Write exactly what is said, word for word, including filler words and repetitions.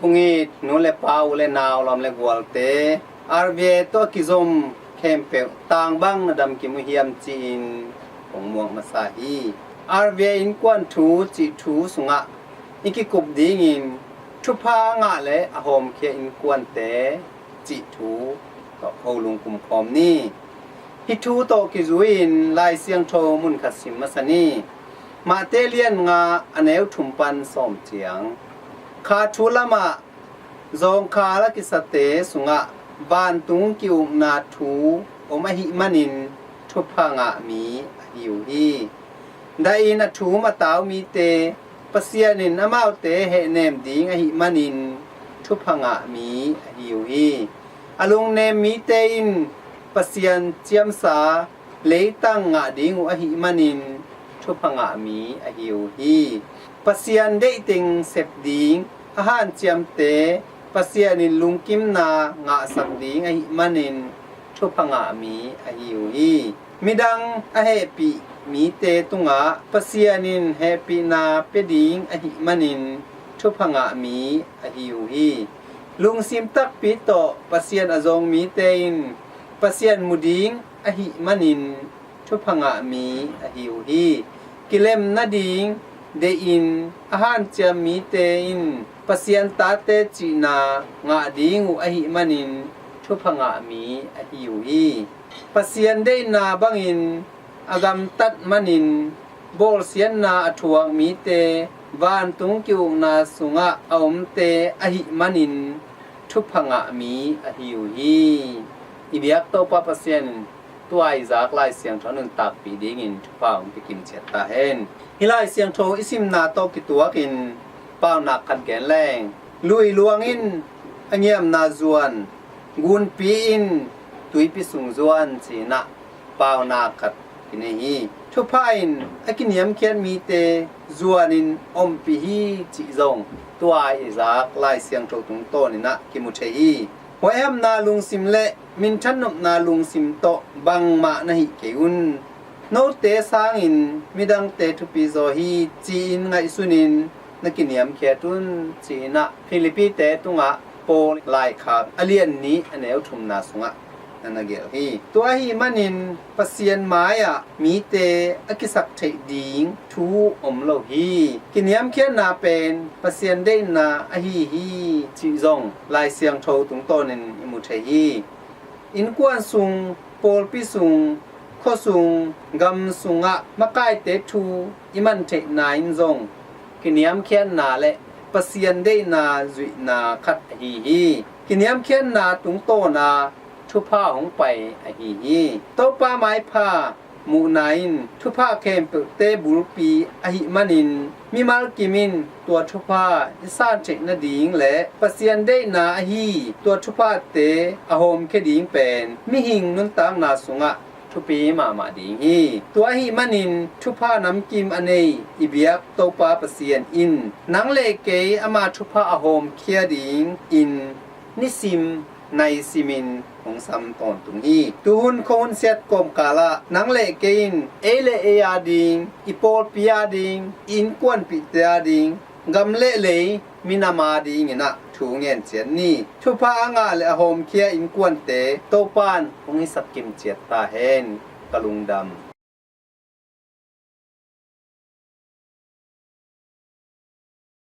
Tung it nu le pa, u le nau, lawm le gualte, R V A tawh a kizom khempeuh tang bang na damkim uh hiam ci-in kong muak masa hi. R V A innkuan thu cih thu sungah i kikup dingin thupha a ngah le a hawmkhia innkuante cih thu tawh kholung kumkhawm ni. Hih thu tawh kizui-in Lai Siangtho munkhat sim masa ni. Matthai lian nga, a neu thum pan sawm ciang. Kha thu lamah zawngkhal a kisate sungah vantung ki-ukna thu om ahih manin thupha ngah mi ahi uh hi. Dahin a thum a tau mite Pasian in amaute hehnem ding ahih manin thupha ngah mi ahi uh hi. A lungnem mite in Pasian ciamsa leitang ngah ding uh ahih manin thupha ngah mi ahi uh hi. Pasian deihteng sep ding a hanciamte Pasian in lungkimna ngahsak ding ahih manin thupha ngah mi ahi uh hi. Midang a hehpih mite tungah Pasian in hehpihna pia ding ahih manin thupha ngah mi ahi uh hi. Lungsim takpi tawh Pasian a zong mite in Pasian mu ding ahih manin thupha ngah mi ahi uh hi. Kilem nading deihin a hanciam mite in Pasian tate cihna ngah ding uh ahih manin thupha ngah mi ahi uh hi. Pasian deihna bangin a gamtat manin bawlsiatna a thuak mite vantung ki-ukna sungah a omte ahih manin thupha ngah mi ahi uh hi. I biak Topa Pasian in tua i zak Lai Siangtho nuntakpih dingin thupha hong pia kimciat ta hen. Hih Lai Siangtho i simna tawh kituakin paunak khat gen leng, lui luang in a ngiamna zuan, gunpi in tuipi sung zuan ci-in ah paunak khat kinei hi. Thupha in a kiniamkhiat mite zuanin ompih hi cih zong tua i zak Lai Siangtho tungtawnin ah kimu thei hi. Huaihamna lungsim le minthan nopna lungsim tawh bangmah na hih kei un. Note sangin midangte thupi zaw hi ci-in ngaihsunin na kiniamkhiat un ci-in ah Philippite tungah Paul laikhak a lian nih a neu thumna sungah na na gelh hi. Tua ahih manin Pasian mai-ah mite a kisak theih ding thu om lo hi. Kiniamkhiatna pen Pasian deihna ahi hi cih zong Lai Siangtho tungtawnin i mu thei hi. Innkuan sung, pawlpi sung, khua sung, gam sungah makaite thu i man theihna in zong kiniamkhiatna le Pasian deihna zuihna khat ahi hi. Kiniamkhiatna tungtawna thupha hong pai ahi hi. Topa maipha muhna in thupha khempeuhte bulpi ahih manin mimal kim in tua thupha i san theih nading le Pasian deihna ahi tua thuphate a hawmkhia ding pen mihing nuntakna sungah thupi mahmah ding hi. Tua ahih manin thupha namkim a nei i biak Topa Pasian in nang le kei ama thupha a hawmkhia dingin nisim naisimin hong sam tawntung hi. Tuhun khuahun siat kawmkalah nang le kei in ei le ei ading, i pawlpi ading, i innkuanpihte ading, gam le lei minam adingin ah thu ngen ciat ni. Thupha a ngah le a hawmkhia innkuante Topan hong hisak kimciat ta hen. Ka lungdam.